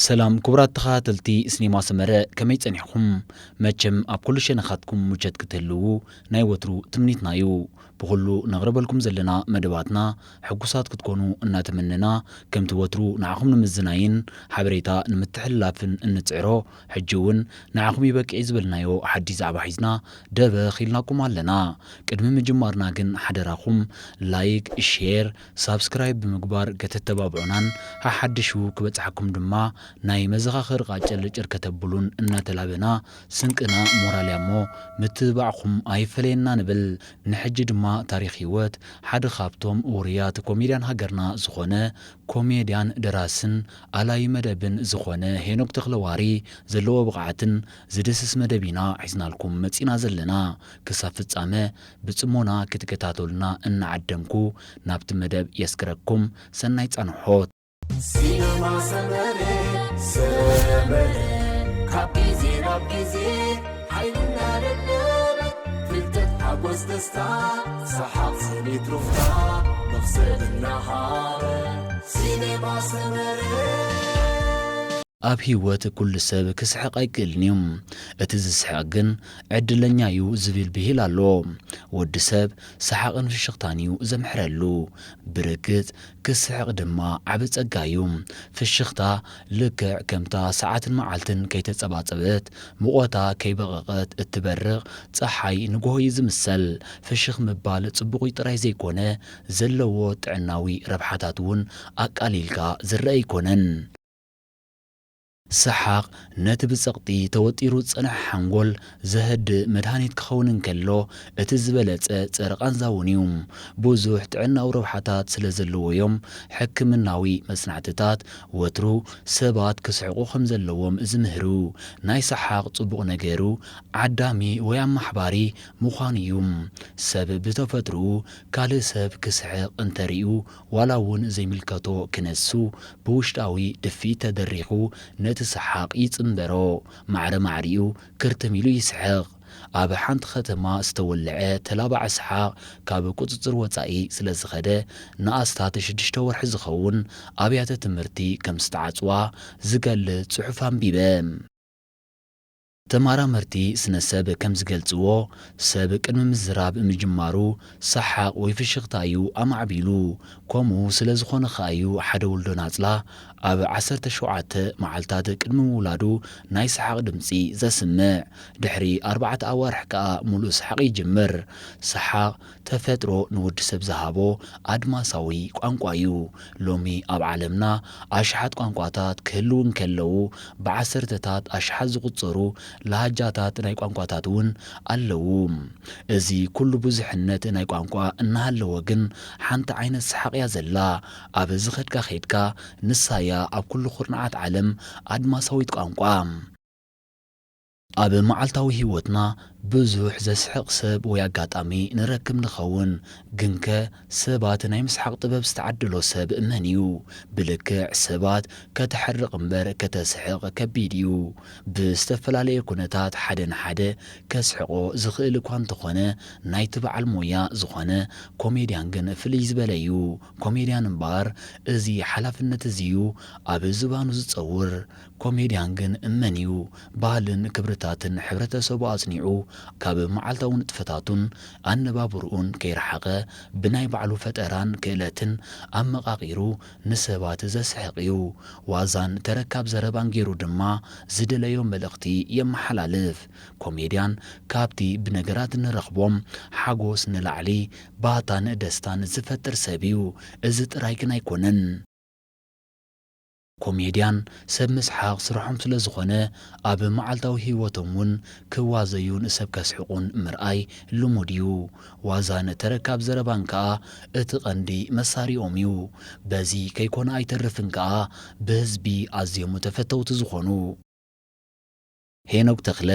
ሰላም ክቡራት ተኸታተልቲ ስኔማ ሰመረ፣ ከመይ ጸኒሕኩም? መቸም ኣብ ኩሉ ሸነኻትኩም ምቸት ክትህልዉ ናይ ወትሩ ትምኒትና እዩ። ብኹሉ ነቕርበልኩም ዘለና መደባትና ሕጉሳት ክትኮኑ እናተመነና፣ ከምቲ ወትሩ ንዓኹም ንምዝናይን ሓበሬታ ንምትሕልላፍን እንጽዕሮ፣ ሕጂ እውን ንዓኹም ይበቅዕ ዝበልናዮ ሓድሽ ዛዕባ ሒዝና ደበኽ ኢልናኩም ኣለና። ቅድሚ ምጅማርና ግን ሓደራኹም ላይክ፣ ሼር፣ ሳብስክራይብ ብምግባር ከተተባብዑናን ሓሓድሹ ክበጽሓኩም ድማ ናይ መዘኻኸሪ ቃጭል ጭር ከተብሉን እናተላበና፣ ስንቅና ሞራል እያ እሞ ምትብባዕኹም ኣይፈለየና ንብል። ንሕጂ ድማ ታሪኽ ህይወት ሓደ ካብቶም ውሩያት ኮሜድያን ሃገርና ዝኾነ ኮሜድያን ደራስን ኣላይ መደብን ዝኾነ ሄኖክ ተኽለዋሪ ዘለዎ ብቕዓትን ዝድስስ መደብ ኢና ሒዝናልኩም መጺና ዘለና። ክሳብ ፍጻመ ብጽሞና ክትከታተሉና እናዓደምኩ ናብቲ መደብ የስክረኩም። ሰናይ ጻንሖት። ሲነማ ሰመረ፣ ሰመረ፣ ካብ ግዜ ናብ ግዜ ሓይልና ለለበ፣ ፍልጠት ሓጎስ ደስታ፣ ሰሓቕ ስኒት ሩፍታ፣ መኽሰብ እናሃበ። ሲነማ ሰመረ። ኣብ ህይወት ኩሉ ሰብ ክስሕቕ ኣይክእልን እዩ። እቲ ዝስሕቕ ግን ዕድለኛ እዩ ዝብል ብሂል ኣሎ። ወዲ ሰብ ሰሓቕን ፍሽኽታን እዩ ዘምሕረሉ። ብርግጽ ክስሕቕ ድማ ዓቢ ጸጋ እዩ። ፍሽኽታ ልክዕ ከምታ ሰዓትን መዓልትን ከይተጸባጸበት፣ ሙቐታ ከይበቐቐት እትበርቕ ጸሓይ ንግሆ እዩ ዝምሰል። ፍሽኽ ምባል ጽቡቕ ጥራይ ዘይኮነ፣ ዘለዎ ጥዕናዊ ረብሓታት እውን ኣቃሊልካ ዝረአ ኣይኮነን። ሰሓቕ ነቲ ብጸቕጢ ተወጢሩ ዝጸንሐ ሓንጎል ዘህድእ መድሃኒት ክኸውን እንከሎ፣ እቲ ዝበለጸ ጸረ ቃንዛ እውን እዩ። ብዙሕ ጥዕናዊ ረብሓታት ስለ ዘለዎዮም፣ ሕክምናዊ መጽናዕትታት ወትሩ ሰባት ክስሕቑ ከም ዘለዎም ዝምህሩ። ናይ ሰሓቕ ጽቡቕ ነገሩ ዓዳሚ ወይ ኣማሕባሪ ምዃኑ እዩ። ሰብ ብተፈጥሮኡ ካልእ ሰብ ክስሕቕ እንተርእዩ፣ ዋላ እውን ዘይምልከቶ ክነሱ፣ ብውሽጣዊ ድፍኢት ተደሪኹ ነቲ ሰሓቕ ይጽንበሮ። ማዕረ ማዕሪኡ ክርትም ኢሉ ይስሕቕ። ኣብ ሓንቲ ከተማ ዝተወልዐ ተላባዒ ሰሓቕ ካብ ቁጽጽር ወጻኢ ስለ ዝኸደ፣ ንኣስታት ሽዱሽተ ወርሒ ዝኸውን ኣብያተ ትምህርቲ ከም ዝተዓጽዋ ዝገልጽ ጽሑፍ ኣንቢበ። ተመራመርቲ ስነ-ሰብ ከም ዝገልጽዎ፣ ሰብ ቅድሚ ምዝራብ ምጅማሩ ሰሓቕ ወይ ፍሽኽታ እዩ ኣማዕቢሉ። ከምኡ ስለ ዝኾነ ከኣ እዩ ሓደ ውልዶ ናጽላ ኣብ ዓሰርተ ሸውዓተ መዓልታት ቅድሚ ምውላዱ ናይ ሰሓቕ ድምጺ ዘስምዕ። ድሕሪ ኣርባዕተ ኣዋርሕ ከኣ ምሉእ ሰሓቕ ይጅምር። ሰሓቕ ተፈጥሮ ንወዲ ሰብ ዝሃቦ ኣድማሳዊ ቋንቋ እዩ። ሎሚ ኣብ ዓለምና ኣሽሓት ቋንቋታት ክህልዉ እንከለዉ፣ ብዓሰርተታት ኣሽሓት ዝቑጸሩ ላሃጃታት ናይ ቋንቋታት እውን ኣለዉ። እዚ ኩሉ ብዙሕነት ናይ ቋንቋ እናሃለወ ግን፣ ሓንቲ ዓይነት ሰሓቕ እያ ዘላ። ኣብ ዝኸድካ ኸይድካ፣ ንሳ እያ ኣብ ኩሉ ኩርናዓት ዓለም ኣድማሳዊት ቋንቋ። ኣብ መዓልታዊ ህይወትና ብዙሕ ዘስሕቕ ሰብ ወይ ኣጋጣሚ ንረክብ ንኸውን። ግንከ ሰባት ናይ ምስሓቕ ጥበብ ዝተዓደሎ ሰብ መን እዩ? ብልክዕ ሰባት ከተሕርቕ እምበር ከተስሕቕ ከቢድ እዩ። ብዝተፈላለየ ኩነታት ሓደ ንሓደ ከስሕቖ ዝኽእል እኳ እንተኾነ፣ ናይቲ በዓል ሞያ ዝኾነ ኮሜድያን ግን ፍልይ ዝበለ እዩ። ኮሜድያን እምበኣር እዚ ሓላፍነት እዚ እዩ ኣብ ዝባኑ ዝጸውር። ኮሜድያን ግን መን እዩ? ባህልን ክብርታትን ሕብረተሰቡ ኣጽኒዑ፣ ካብ መዓልታዊ ንጥፈታቱን ኣነባብርኡን ከይረሓቐ፣ ብናይ ባዕሉ ፈጠራን ክእለትን ኣመቓቒሩ ንሰባት ዘስሕቕ እዩ። ዋዛን ተረካብ ዘረባን ገይሩ ድማ ዝደለዮ መልእኽቲ የመሓላልፍ። ኮሜድያን ካብቲ ብነገራት እንረኽቦም ሓጎስ ንላዕሊ ባህታን ደስታን ዝፈጥር ሰብ እዩ። እዚ ጥራይ ግን ኣይኮነን። ኮሜድያን ሰብ ምስሓቕ ስርሖም ስለ ዝኾነ፣ ኣብ መዓልታዊ ህይወቶም እውን ክዋዘዩን ሰብ ከስሕቑን ምርኣይ ልሙድ እዩ። ዋዛን ተረካብ ዘረባን ከኣ እቲ ቀንዲ መሳሪኦም እዩ። በዚ ከይኮነ ኣይተርፍን ከኣ ብህዝቢ ኣዝዮም ተፈተውቲ ዝኾኑ። ሄኖክ ተኽለ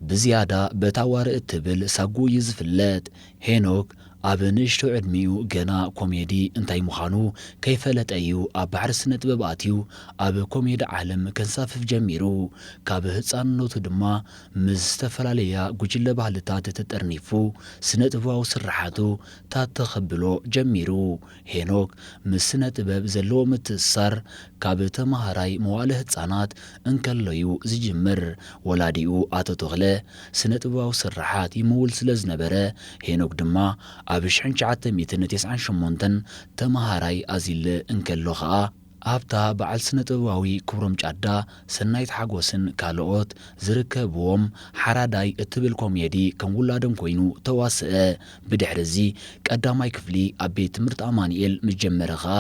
ብዝያዳ በታ ዋርእ እትብል ሳጉኡ እዩ ዝፍለጥ። ሄኖክ ኣብ ንእሽቶ ዕድሚኡ ገና ኮሜዲ እንታይ ምዃኑ ከይፈለጠ እዩ ኣብ ባሕሪ ስነ ጥበብ ኣትዩ ኣብ ኮሜዲ ዓለም ከንሳፍፍ ጀሚሩ። ካብ ህፃንነቱ ድማ ምስ ዝተፈላለያ ጉጅለ ባህልታት ተጠርኒፉ ስነ ጥበባዊ ስርሓቱ ታተኸብሎ ጀሚሩ። ሄኖክ ምስ ስነ ጥበብ ዘለዎ ምትእስሳር ካብ ተመሃራይ መዋእለ ህፃናት እንከሎዩ ዝጅምር። ወላዲኡ ኣቶ ተኽለ ስነ ጥበባዊ ስርሓት ይምውል ስለ ዝነበረ፣ ሄኖክ ድማ ኣብ ሽሕን ትሽዓተ ሚእትን ተስዓን ሸሞንተን ተመሃራይ ኣዚለ እንከሎ ኸኣ ኣብታ በዓል ስነ ጥበባዊ ክብሮም ጫዳ፣ ሰናይት ሓጎስን ካልኦት ዝርከብዎም ሓራዳይ እትብል ኮሜዲ ከም ውላዶም ኮይኑ ተዋስአ። ብድሕሪ እዚ ቀዳማይ ክፍሊ ኣብ ቤት ትምህርቲ ኣማኑኤል ምስ ጀመረ ኸኣ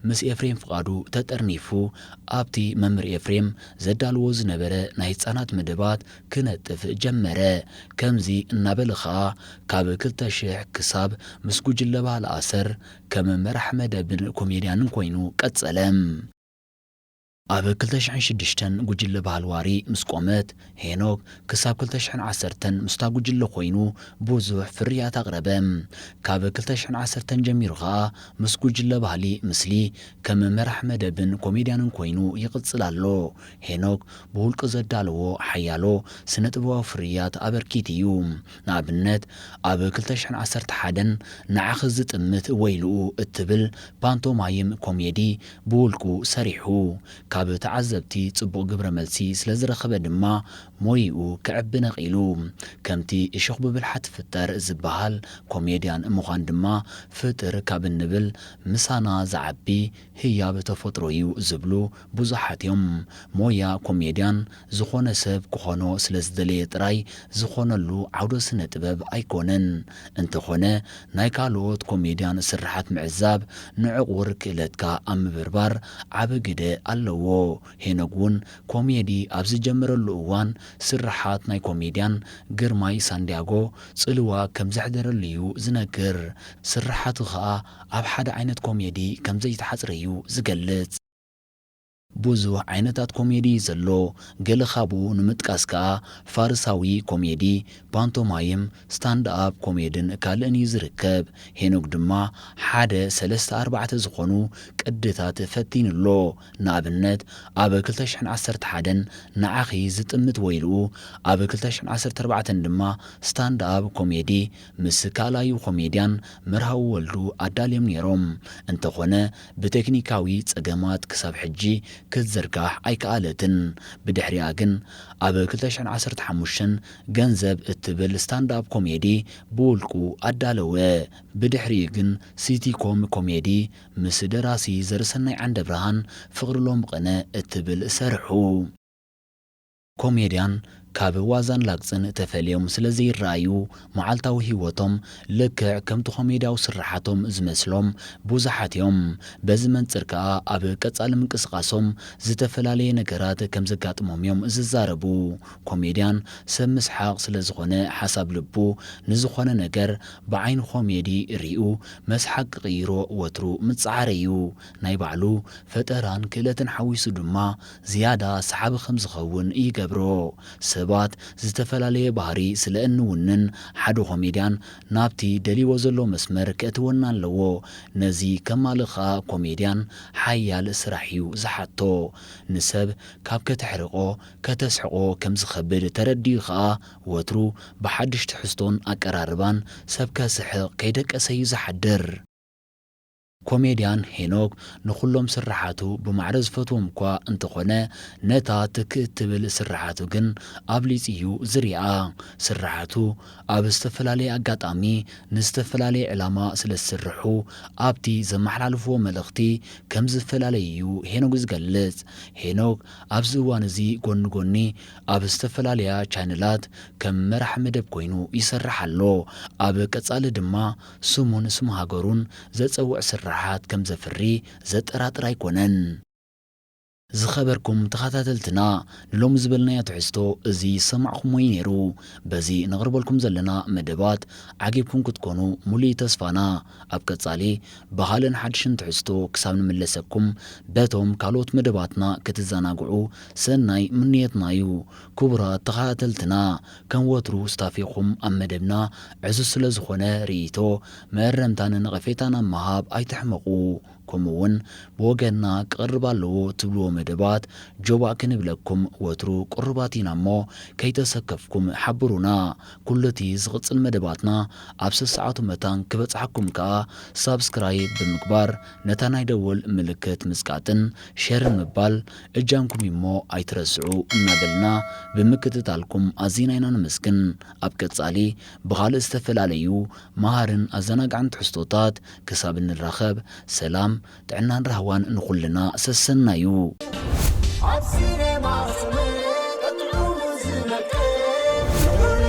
ምስ ኤፍሬም ፍቓዱ ተጠርኒፉ ኣብቲ መምህር ኤፍሬም ዘዳልዎ ዝነበረ ናይ ህጻናት መደባት ክነጥፍ ጀመረ። ከምዚ እናበለ ኸኣ ካብ ክልተ ሽሕ ክሳብ ምስ ጉጅለ ባህሊ ኣሰር ከም መራሕ መደብን ኮሜድያንን ኮይኑ ቀጸለ። ኣብ ክልተ ሽሕን ሽዱሽተን ጉጅለ ባህሊ ዋሪ ምስ ቆመት፣ ሄኖክ ክሳብ ክልተ ሽሕን ዓሰርተን ምስታ ጉጅለ ኮይኑ ብዙሕ ፍርያት ኣቕረበ። ካብ ክልተ ሽሕን ዓሰርተን ጀሚሩ ኸኣ ምስ ጉጅለ ባህሊ ምስሊ ከም መራሕ መደብን ኮሜድያንን ኮይኑ ይቕጽል ኣሎ። ሄኖክ ብውልቁ ዘዳለዎ ሓያሎ ስነ ጥበባዊ ፍርያት ኣበርኪቱ እዩ። ንኣብነት፣ ኣብ ክልተ ሽሕን ዓሰርተ ሓደን ንዓኺ ዝጥምት ወይልኡ እትብል ፓንቶማይም ኮሜዲ ብውልቁ ሰሪሑ። ካብ ተዓዘብቲ ጽቡቕ ግብረ መልሲ ስለ ዝረኸበ ድማ ሞይኡ ክዕቢ ነቒሉ። ከምቲ እሾኽ ብብልሓ ትፍጠር ዝበሃል፣ ኮሜድያን ምዃን ድማ ፍጥር ካብ እንብል ምሳና ዝዓቢ ህያብ ተፈጥሮ እዩ ዝብሉ ብዙሓት እዮም። ሞያ ኮሜድያን ዝኾነ ሰብ ክኾኖ ስለ ዝደለየ ጥራይ ዝኾነሉ ዓውደ ስነ ጥበብ ኣይኮነን። እንተኾነ፣ ናይ ካልኦት ኮሜድያን ስርሓት ምዕዛብ ንዕቑር ክእለትካ ኣብ ምብርባር ዓቢ ግደ ኣለዎ። ሄኖግ እውን ኮሜዲ ኣብ ዝጀመረሉ እዋን ስርሓት ናይ ኮሜድያን ግርማይ ሳንድያጎ ጽልዋ ከም ዘሕደረሉ እዩ ዝነግር። ስርሓቱ ኸኣ ኣብ ሓደ ዓይነት ኮሜዲ ከም ዘይተሓጽረ እዩ ዝገልጽ። ብዙሕ ዓይነታት ኮሜዲ እዩ ዘሎ። ገለ ካብኡ ንምጥቃስ ከኣ ፋርሳዊ ኮሜዲ፣ ፓንቶማይም፣ ስታንድ ኣፕ ኮሜድን ካልእን እዩ ዝርከብ። ሄኖክ ድማ ሓደ ሰለስተ ኣርባዕተ ዝኾኑ ቅድታት ፈቲኑ ኣሎ። ንኣብነት፣ ኣብ ክልተ ሽሕን ዓሰርተ ሓደን ንዓኺ ዝጥምት ወይልኡ፣ ኣብ ክልተ ሽሕን ዓሰርተ ኣርባዕተን ድማ ስታንድ ኣፕ ኮሜዲ ምስ ካልኣዩ ኮሜድያን መርሃዊ ወልዱ ኣዳልዮም ነይሮም። እንተኾነ፣ ብቴክኒካዊ ጸገማት ክሳብ ሕጂ ክትዝርጋሕ ኣይከኣለትን። ብድሕሪኣ ግን ኣብ ክልተ ሽሕን ዓሰርተ ሓሙሽተን ገንዘብ እትብል ስታንድ ኣፕ ኮሜዲ ብውልቁ ኣዳለወ። ብድሕሪኡ ግን ሲቲኮም ኮሜዲ ምስ ደራሲ ዘርሰናይ ዓንደብርሃን ፍቕሪ ሎምቕነ እትብል ሰርሑ። ኮሜድያን ካብ ዋዛን ላግጽን ተፈልዮም ስለ ዘይረኣዩ፣ መዓልታዊ ህይወቶም ልክዕ ከምቲ ኮሜድያዊ ስርሓቶም ዝመስሎም ብዙሓት እዮም። በዚ መንጽር ከኣ ኣብ ቀጻሊ ምንቅስቓሶም ዝተፈላለየ ነገራት ከም ዘጋጥሞም እዮም ዝዛረቡ። ኮሜድያን ሰብ ምስሓቕ ስለ ዝኾነ፣ ሓሳብ ልቡ ንዝኾነ ነገር ብዓይኒ ኮሜዲ ሪኡ መስሓቕ ክቕይሮ ወትሩ ምጽዓር እዩ። ናይ ባዕሉ ፈጠራን ክእለትን ሓዊሱ ድማ ዝያዳ ሰሓቢ ከም ዝኸውን ይገብሮ። ሰባት ዝተፈላለየ ባህሪ ስለ እንውንን፣ ሓደ ኮሜድያን ናብቲ ደልይዎ ዘሎ መስመር ከእትወና ኣለዎ። ነዚ ከማልእ ኸኣ ኮሜድያን ሓያል ስራሕ እዩ ዝሓቶ። ንሰብ ካብ ከተሕርቆ፣ ከተስሕቆ ከም ዝኸብድ ተረዲኡ ኸኣ፣ ወትሩ ብሓድሽ ትሕዝቶን ኣቀራርባን ሰብ ከስሕቕ ከይደቀሰ እዩ ዝሓድር። ኮሜድያን ሄኖክ ንኹሎም ስርሓቱ ብማዕረ ዝፈትዎም እኳ እንተኾነ፣ ነታ ትክ እትብል ስርሓቱ ግን ኣብሊጹ እዩ ዝሪኣ። ስርሓቱ ኣብ ዝተፈላለየ ኣጋጣሚ ንዝተፈላለየ ዕላማ ስለ ዝስርሑ፣ ኣብቲ ዘመሓላልፍዎ መልእኽቲ ከም ዝፈላለዩ እዩ ሄኖክ ዝገልጽ። ሄኖክ ኣብዚ እዋን እዚ ጎኒ ጎኒ ኣብ ዝተፈላለያ ቻነላት ከም መራሕ መደብ ኮይኑ ይሰርሕ ኣሎ። ኣብ ቀጻሊ ድማ ስሙን ስም ሃገሩን ዘጸውዕ ስርሓት ከም ዘፍሪ ዘጠራጥር ኣይኮነን። ዝኸበርኩም ተኸታተልትና፣ ንሎሚ ዝበልናዮ ትሕዝቶ እዚ ዝሰማዕኹምዎ እዩ ነይሩ። በዚ ነቕርበልኩም ዘለና መደባት ዓጊብኩም ክትኮኑ ሙሉእ ተስፋና። ኣብ ቀጻሊ ብኻልእን ሓድሽን ትሕዝቶ ክሳብ ንምለሰኩም በቶም ካልኦት መደባትና ክትዘናግዑ ሰናይ ምንየትና እዩ። ክቡራት ተኸታተልትና፣ ከም ወትሩ ስታፌኹም ኣብ መደብና ዕዙዝ ስለ ዝኾነ ርእይቶ፣ መእረምታን ነቐፌታን ኣብ ምሃብ ኣይትሕመቑ። ከምኡ እውን ብወገንና ክቐርብ ኣለዎ ትብልዎ መደባት ጆባእ ክንብለኩም ወትሩ ቅሩባት ኢና እሞ ከይተሰከፍኩም ሓብሩና። ኩሉ እቲ ዝቕጽል መደባትና ኣብ ሰሰዓቱ መታን ክበጽሓኩም ከኣ ሳብስክራይብ ብምግባር ነታ ናይ ደወል ምልክት ምጽቃጥን ሸርን ምባል እጃምኩም እሞ ኣይትረስዑ እናበልና ብምክትታልኩም ኣዚና ኢና ነመስግን። ኣብ ቀጻሊ ብኻልእ ዝተፈላለዩ መሃርን ኣዘናጋዕን ትሕዝቶታት ክሳብ እንራኸብ ሰላም፣ ጥዕናን ራህዋን ንኹልና ሰሰናዩ። ኣብ ሲኔማ ሰመረ ቀጥዑ ዝነቀ፣ ንኹሉ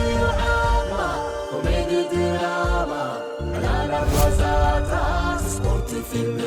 ዓማ ኮሜዲ ድራማ፣ ዕላላት ዋዛታት ስፖርት ፊልም